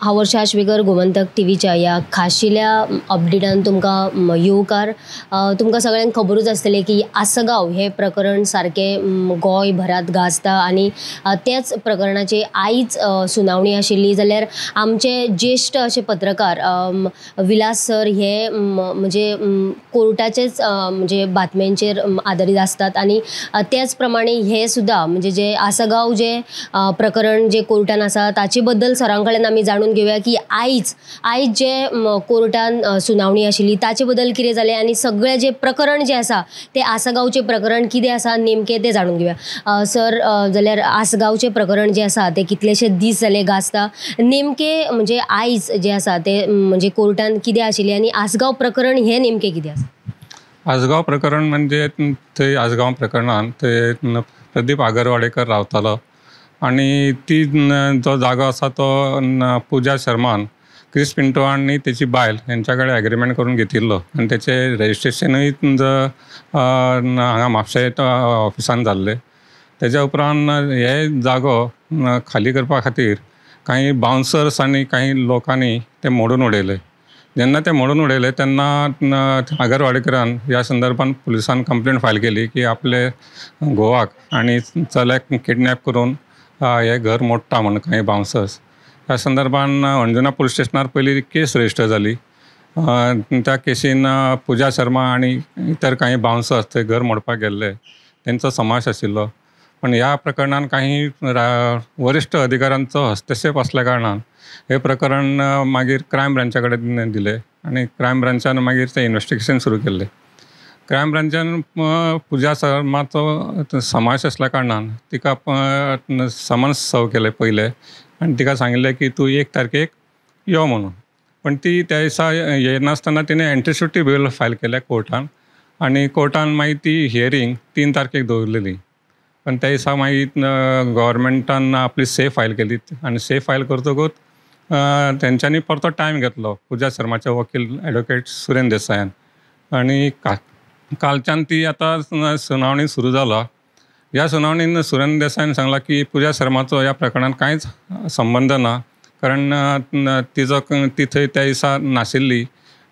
हांव वर्षा आश्वेकर, गोमंतक टीव्हीच्या ह्या खाशिल्या अपडेटान तुमकां येवकार. तुमकां सगळ्यांक खबरूच आसतलें की आसगांव हे प्रकरण सारकें गोंयभरांत गाजता आनी त्याच प्रकरणाची आयज सुनावणी आशिल्ली. जाल्यार आमचे ज्येश्ठ अशे पत्रकार विलास सर हे म्हणजे कोर्टाचेच म्हणजे बातम्यांचेर आदारीत आसतात आनी त्याच प्रमाणे हे सुद्दां म्हणजे जे आसगांव जे प्रकरण जे कोर्टान आसा ताचे बद्दल सरां कडेन आमी जाणून घेवया की आयज आयज जे कोर्टान सुनावणी आशिल्ली ताचे बद्दल कितें जालें आनी सगळें जे प्रकरण जें आसा तें आसगांवचें प्रकरण कितें आसा नेमकें तें जाणून घेवया. सर, जाल्यार आसगांवचें प्रकरण जें आसा तें कितलेशे दीस जाले गाजता, नेमकें म्हणजे आयज जें आसा तें म्हणजे कोर्टान कितें आशिल्लें आनी आसगांव प्रकरण हें नेमकें कितें आसा? आसगांव प्रकरण म्हणजे थंय आसगांव प्रकरणान थंय प्रदीप आगरवाडेकर रावतालो आनी ती जो जागो आसा तो पुजा शर्मान क्रिस पिंटो आनी तेची बायल हेंच्या कडेन एग्रीमेंट करून घेतिल्लो आनी तेचें रजिस्ट्रेशनूय हांगा म्हापशें ऑफिसान जाल्लें. तेज्या उपरांत हे जागो खाली करपा खातीर कांय बावन्सर्स आनी कांय लोकांनी ते मोडून उडयले. जेन्ना ते मोडून उडयले तेन्ना आगरवाडेकरान ह्या संदर्भान पुलिसान कंप्लेन फायल केली की आपले घोवाक आनी चल्याक किडनॅप करून हे घर मोडटा म्हण कांय बावन्सर्स. ह्या संदर्भान अंजुना पुलीस स्टेशनार पयली केस रजिस्टर जाली. त्या केसीन पुजा शर्मा आनी इतर कांय बावन्सर्स थंय घर मोडपाक गेल्ले तेंचो समावेश आशिल्लो. पण ह्या प्रकरणान काही वरिश्ठ अधिकाऱ्यांचो हस्तक्षेप आसल्या कारणान हे प्रकरण मागीर क्रायम ब्रांचा कडेन दिलें आनी क्रायम ब्रांचान मागीर तें इन्वेस्टिगेशन सुरू केल्लें. क्रायम ब्रांचान पुजा शर्माचो समावेश आसल्या कारणान तिका समन्स सर्व केलें पयलें आनी तिका सांगिल्लें की तूं 1 तारखेक यो म्हणून. पण ती त्या दिसा येनासतना तिणें एंट्रीसुटी बिल फायल केलें कोर्टान आनी कोर्टान मागीर ती हियरींग 3 तारखेक दवरलेली. पण त्या दिसा मागीर गव्हर्मेंटान आपली से फायल केली आनी से फायल करतकूच तेंच्यांनी परतो टायम घेतलो पुजा शर्माचे वकील एडवोकेट सुरेन देसायान आनी कालच्यान ती आतां सुनावणी सुरू जाला. ह्या सुनावणीन सुरेन देसायान सांगलां की पुजा शर्माचो ह्या प्रकरणान कांयच संबंद ना, कारण तिजो ती थंय त्या दिसा नाशिल्ली,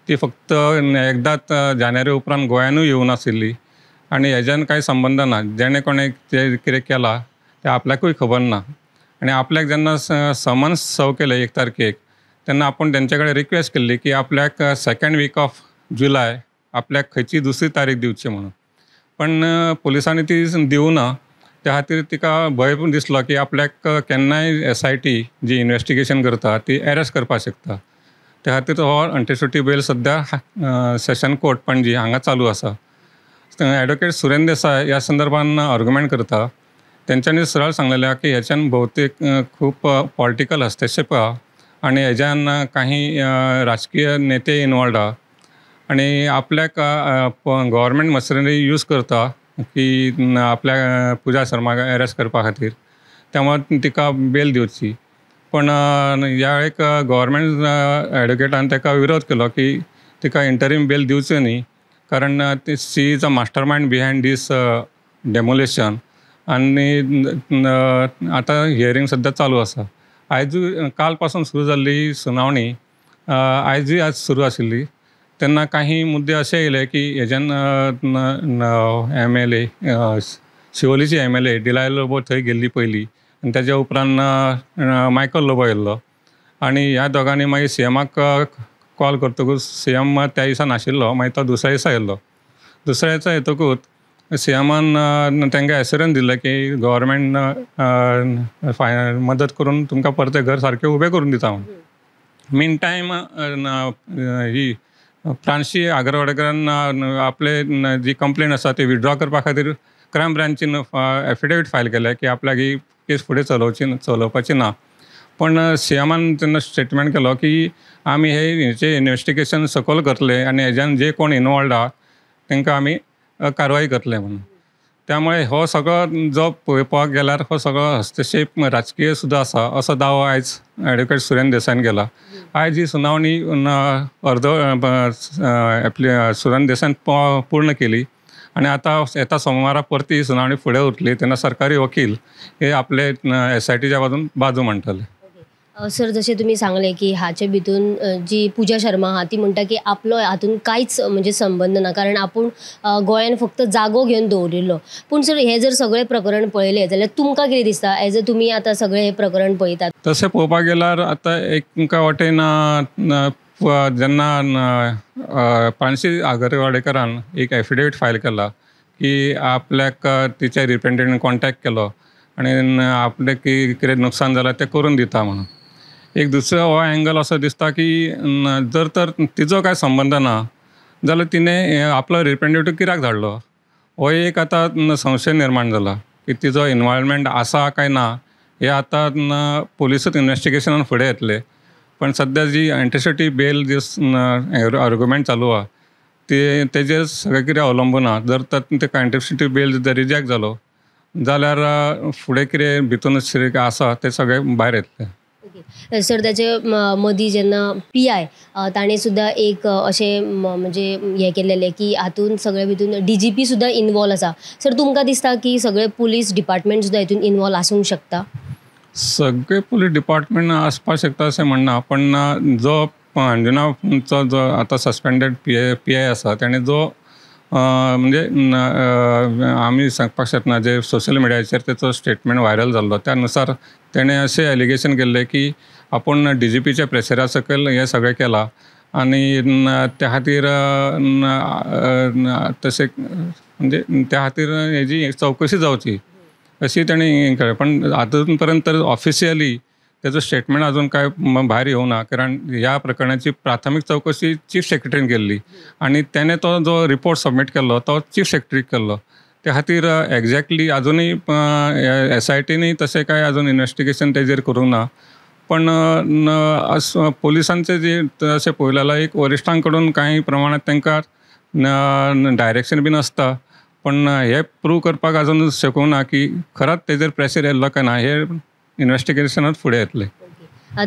ती फक्त एकदांच जानेवारी उपरांत गोंयानूय येवं नाशिल्ली आनी हेज्यान कांय संबंद ना. जेणे कोणें जें कितें केलां तें आपल्याकूय खबर ना आनी आपल्याक जेन्ना समन्स सर्व केलें 1 तारखेक तेन्ना आपूण तेंचे कडेन रिक्वेस्ट केल्ली की आपल्याक सेकेंड वीक ऑफ जुलय आपल्याक खंयची दुसरी तारीख दिवची म्हणून. पण पुलिसांनी ती दिवना, त्या खातीर तिका भंय पण दिसलो की आपल्याक केन्नाय SIT जी इन्वेस्टिगेशन करता ती एरेस्ट करपाक शकता. त्या खातीर हो अंटीसुटी बेल सद्या सेशन कोर्ट पणजी हांगा चालू आसा. एडवोकेट सुरेन देसाय ह्या संदर्भान आर्ग्युमेंट करता. तेंच्यांनी सरळ सांगलेलें की हेच्यान भोवतेक खूब पॉलिटिकल हस्तक्षेप आहा आनी हेज्यान काही राजकीय नेते इनवॉल्ड आहा आनी आपल्याक गव्हर्मेंट मशिनरी यूज करता की आपल्या पुजा शर्माक एरेस्ट करपा खातीर, त्यामुळे तिका बेल दिवची. पण ह्या एक गव्हर्मेंट एडवोकेटान ताका विरोध केलो की तिका इंटरीम बेल दिवची न्ही, कारण ती she is a mastermind behind this demolition. आनी आतां हियरींग सद्या चालू आसा. आयजूय काल पासून सुरू जाल्ली सुनावणी आयजूय आज सुरू आशिल्ली. तेन्ना काही मुद्दे अशे येयले की हेज्यान MLA शिवोलीची MLA डिलाय लोबो थंय गेल्ली पयली आनी तेज्या उपरांत मायकल लोबो येयल्लो आनी ह्या दोगांनी मागीर CMाक कॉल करतकूच CM त्या दिसा नाशिल्लो, मागीर तो दुसऱ्या दिसा येयल्लो. दुसऱ्या दिसा येतकूच CMान तांकां एश्योरन्स दिलें की गव्हर्मेंट मदत करून तुमकां परतें घर सारकें उबें करून दिता म्हणून. मीन टायम ही प्रांशी आगरवाडेकरान आपले जी कंप्लेन आसा ती विड्रॉ करपा खातीर क्रायम ब्रांचीन एफिडेवीट फायल केलें की आपल्याक ही केस फुडें चलोवपाची ना. पण CMान तेन्ना स्टेटमेंट केलो की आमी हे हेचें इन्वेस्टिगेशन सकयल करतले आनी हेज्यान जे कोण इनवॉल्ड आहा तांकां आमी कारवाय करतले म्हणून. त्यामुळे हो सगळो जो पळोवपाक गेल्यार हो सगळो हस्तक्षेप राजकीय सुद्दां आसा असो दावो आयज एडवोकेट सुरेन देसायान केला. आयज ही सुनावणी अर्द आपली सुरेन देसायान पूर्ण केली आनी आतां येता सोमारा परती सुनावणी फुडें उरतली. तेन्ना सरकारी वकील हे आपले SITच्या बाजून बाजू मांडटले. सर, जशें तुमी सांगलें की हाचे भितून जी पुजा शर्मा आहा ती म्हणटा की आपलो हातून कांयच म्हणजे संबंद ना, कारण आपूण गोंयान फक्त जागो घेवन दवरिल्लो. पूण सर, हें जर सगळें प्रकरण पळयलें जाल्यार तुमकां कितें दिसता एज अ तुमी आतां सगळें हें प्रकरण पळयतात? तशें पळोवपाक गेल्यार आतां एक तुमकां वाटेन जेन्ना पानशी आगरवाडेकरान एक एफिडेवीट फायल केला की आपल्याक तिच्या रिप्रेजेंटेटिव्हान कॉन्टेक्ट केलो आनी आपल्याक कितें नुकसान जालां तें करून दिता म्हणून. एक दुसरो हो एंगल असो दिसता की जर तर तिजो कांय संबंद ना जाल्यार तिणें आपलो रिप्रेजेंटेटिव्ह कित्याक धाडलो, हो एक आतां संशय निर्माण जाला की तिजो इनवॉल्वमेंट आसा काय ना हे आतां पुलिसूच इन्वेस्टिगेशनान फुडें येतले. पण सद्या जी एंटिसिटी बेल जी आर्ग्युमेंट चालू आहा ते तेजेर सगळें कितें अवलंबून आहा. जर तर तेका एंटिसिटी बेल जर रिजेक्ट जालो जाल्यार फुडें कितें भितून आसा तें सगळें भायर येतलें. ओके सर, त्याचे मदीं जेन्ना पी I ताणें सुद्दां एक अशें म्हणजे हें केलेलें की हातून सगळे भितून डी जी पी सुद्दां इनवॉल्व आसा. सर, तुमकां दिसता की सगळे पुलीस डिपार्टमेंट सुद्दां हितून इनवॉल्व आसूंक शकता? सगळे पुलीस डिपार्टमेंट आसपाक शकता अशें म्हणना, पण जो अंजुनाचो जो आतां सस्पेंडेड पी I आसा तेणें जो म्हणजे आमी सांगपाक शकना, जे सोशल मिडियाचेर तेचो स्टेटमेंट व्हायरल जाल्लो त्या नुसार तेणें अशें एलिगेशन केल्लें की आपूण डी जी पीच्या प्रेशरा सकयल हें सगळें केलां आनी त्या खातीर तशें म्हणजे त्या खातीर हेजी चवकशी जावची अशी तेणी केलें. पण आजून पर्यंत तर ऑफिशियली तेजो स्टेटमेंट अजून काय भायर येवना, कारण ह्या प्रकरणाची प्राथमीक चवकशी चीफ सेक्रेटरीन केल्ली आनी तेणें तो जो रिपोर्ट सबमीट केल्लो तो चीफ सेक्रेटरीक केल्लो. त्या खातीर एग्जॅक्टली अजुनूय एस I टीनूय तशें काय अजून इन्वेस्टिगेशन तेजेर करूंक ना. पण पोलिसांचे जे अशें पळयलें जाल्यार एक वरिश्ठां कडून कांय प्रमाणांत तांकां डायरेक्शन बीन आसता, पण हे प्रूव करपाक अजून शकूंक ना की खरोच तेजेर प्रेशर येयल्लो काय ना, हे इन्वेस्टिगेशनात फुडें येतलें.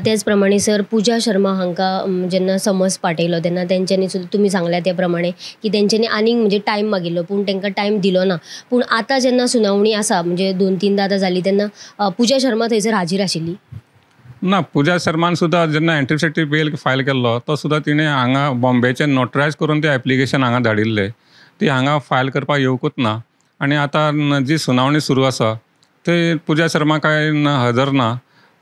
तेच प्रमाणे सर, पुजा शर्मा हांकां जेन्ना समज पाठयलो तेन्ना तेंच्यांनी सुद्दां तुमी सांगल्या त्या प्रमाणे की तेंच्यांनी आनीक म्हणजे टायम मागिल्लो, पूण तांकां टायम दिलो ना. पूण आतां जेन्ना सुनावणी आसा म्हणजे 2-3 आतां जाली तेन्ना पुजा शर्मा थंयसर हाजीर आशिल्ली ना? पुजा शर्मान सुद्दां जेन्ना एंटिसिटी बेल फायल केल्लो तो सुद्दां तिणें हांगा बॉम्बेचे नोटरायज करून तें एप्लिकेशन हांगा धाडिल्लें, ती हांगा फायल करपाक येवकूच ना. आनी आतां जी सुनावणी सुरू आसा ते पुजा शर्मा काय हजर ना.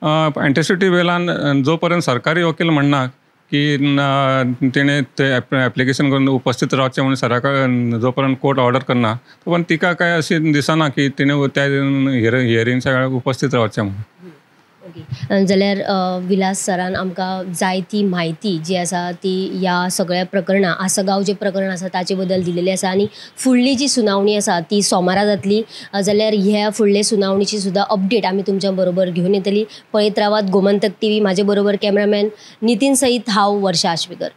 एंटिसिटी बेलान जो पर्यंत सरकारी वकील म्हणना की तिणें ते एप्लिकेशन करून उपस्थित रावचें म्हणून सरा जो पर्यंत कोर्ट ऑर्डर करना तो पण तिका काय अशी दिसना की तिणें त्या हियरिंगच्या वेळार उपस्थित रावचें म्हणून. ओके, जाल्यार विलास सरान आमकां जायती म्हायती जी आसा ती ह्या सगळ्या प्रकरणां आसगांव जें प्रकरण आसा ताचे बद्दल दिलेली आसा आनी फुडली जी सुनावणी आसा ती सोमारा जातली. जाल्यार ह्या फुडले सुनावणीची सुद्दां अपडेट आमी तुमच्या बरोबर घेवन येतली. पळयत रावात गोमंतक टीव्ही. म्हाजे बरोबर कॅमेरामॅन नितीन सयत हांव वर्षा आश्वेकर.